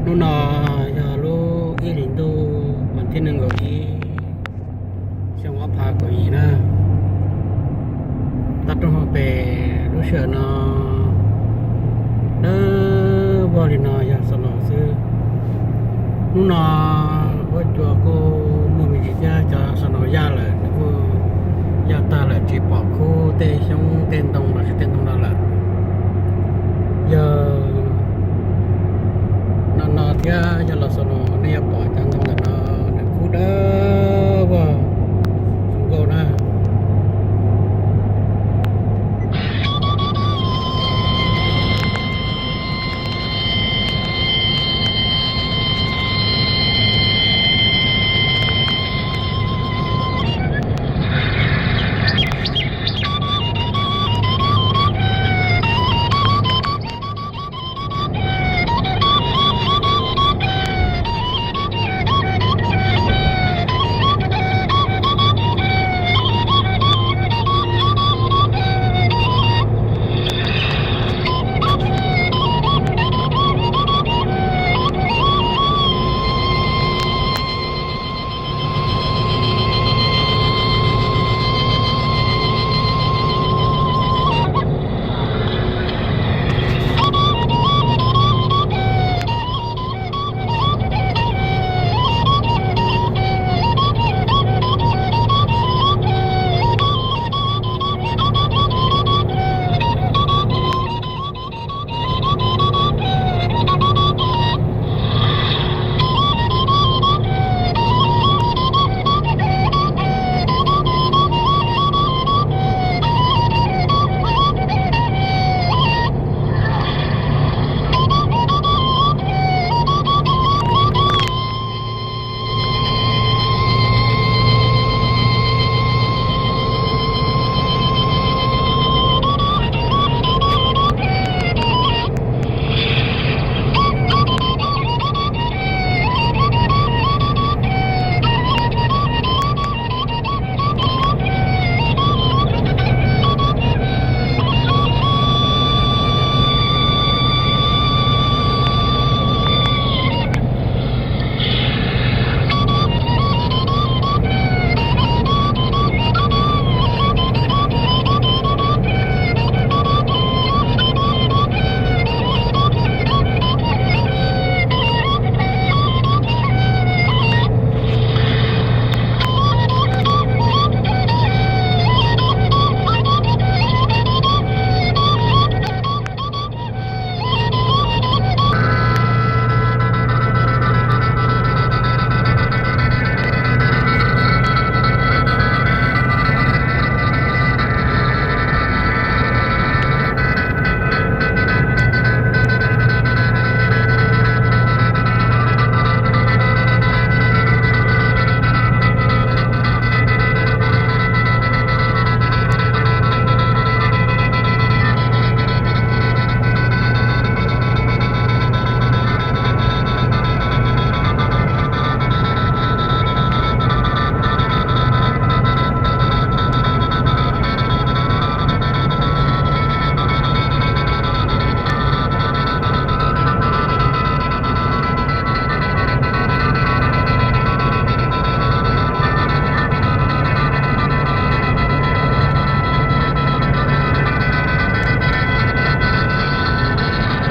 Hnub no yog lub ib hlis ntuj vas thib nees nkaum ib, xyoo ob phav kaum yim na. Toj roob hauv pes lub sij hawm no dawb vog li no yog snow xwb. Hnub no huab cua kuj muaj me ntsis thiab, cov snow yaj lawm, nws kuj yaj tag lawm, tsis pom khub tej xyoob tej ntoo los sis tej ntoo no lawm. Yog no no thiab yog los snow nej yuav pom cov ntoo ntawm no nws khub dawb vog zoo nkauj na.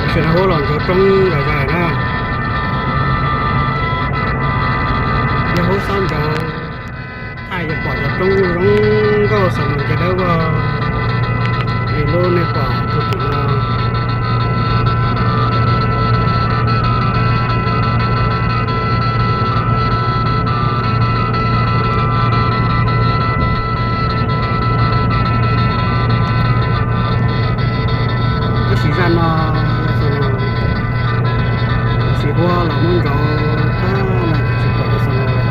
Tam sim no huab los ntxuav roob zom zaws na. Yog huab xob ntxuav thaj yuav pom cov roob zoo nkauj, snow ces dawb vog li lub nej pom tus tim no. Tab sis zaj no, tab sis huab los muab ntxuav tag lawm, tsis pom tus snow lawm.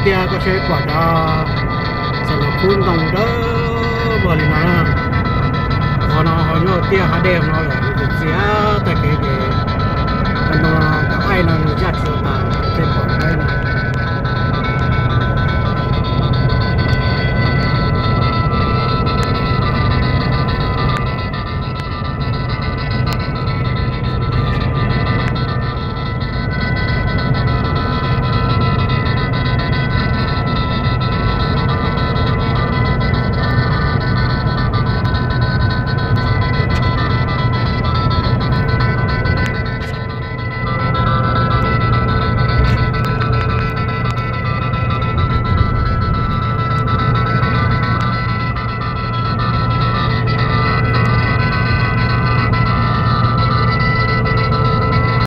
Tiaj koj saib pom cov xav nws kub ntoo dawb vog li no na. Qhov no ho nyob tiaj hav dej no lawm, nws txias tag kev ces cov ntoo no cov aib no nws zaj tsis tau tas, tej pom